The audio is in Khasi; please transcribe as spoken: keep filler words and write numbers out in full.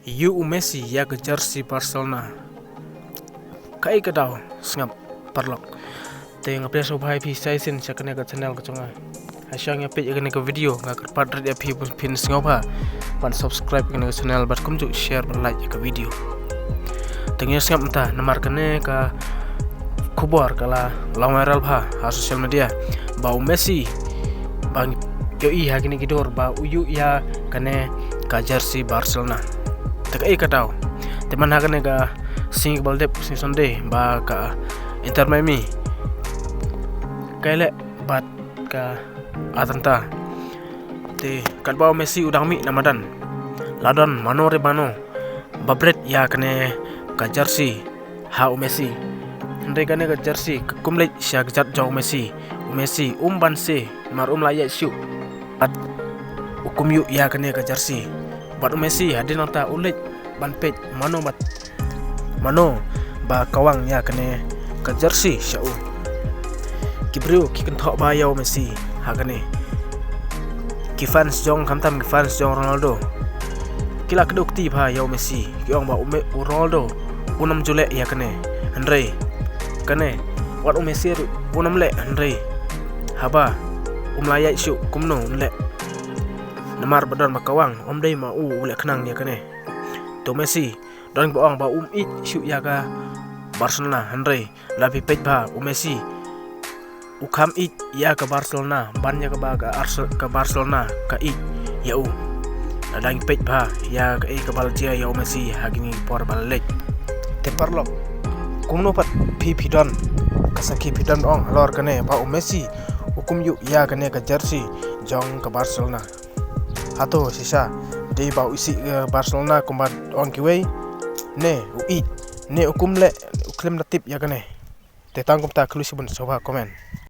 Ïoh u Messi ïa ka jersey Barcelona. Kaei ka daw, sngap paralok. Te nga pdiang sngewbha ïa phi sa shisien sha kane ka channel ka jong nga. Ha shong ïa peit ïa kane ka video, nga kyrpad rit ïa phi ban phin sngewbha ban subscribe ïa kane ka channel bad kumjuh share bad like ïa ka video. Te ngi sngap mynta namar kane ka khubor ka la long viral bha ha social media ba u Messi ba ngi ïohi ha kine ki dur ba u ïoh ïa kane ka jersey Barcelona. Te kaei ka daw? Te man ha kane ka sngi kaba la dep, sngi Sunday, ba ka Inter Miami ka ïaleh bad ka Atalanta. Te katba u Messi u dang mih na madan, la don mano re mano ba bret ïa kane ka jersey ha u Messi. Hynrei kane ka jersey ka kum leit sha kjat jong u Messi. U Messi um banse namar um lah ïaid shuh. Bad u kum ïoh ïa kane ka jersey. Bad u Messi hadien nangta u leit ban peit mano ba, mano ba kawang ïa kane ka jersey sha u. Ki briew ki kynthoh bha ïa u Messi ha kane. Ki fans jong, khamtam ki fans jong Ronaldo, ki la kdew kti bha ïa u Messi, ki ong ba u Me-, u Ronaldo un ym ju leh ïa kane. Hynrei kane, wat u Messi ruh un ym leh, hynrei haba um lah ïaid shuh kumno un leh? Namar ba don ba kawang, ym dei ma u u leh khnang ïa kane. Te u Messi don ba ong ba um ïeit shuh ïa ka Barcelona, hynrei lada phi peit bha, u Messi u kham ïeit ïa ka Barcelona ban ïa kaba ka Arse-, ka Barcelona ka ïeit ïa u. Lada ngi peit bha ïa kaei kaba la jia ïa u Messi ha kine ki por ba la leit. Te paralok, kumno pat phi, phi don ka sakhi, phi don ong halor kane ba u Messi u kum ïoh ïa kane ka jersey jong ka Barcelona? Hato shisha dei ba u isih, eh, Barcelona kumba ong kiwei, ne u ïeit, ne u kum leh, u khlem da tip ïa kane? Te tang kumta, khublei shibun, sngewbha comment.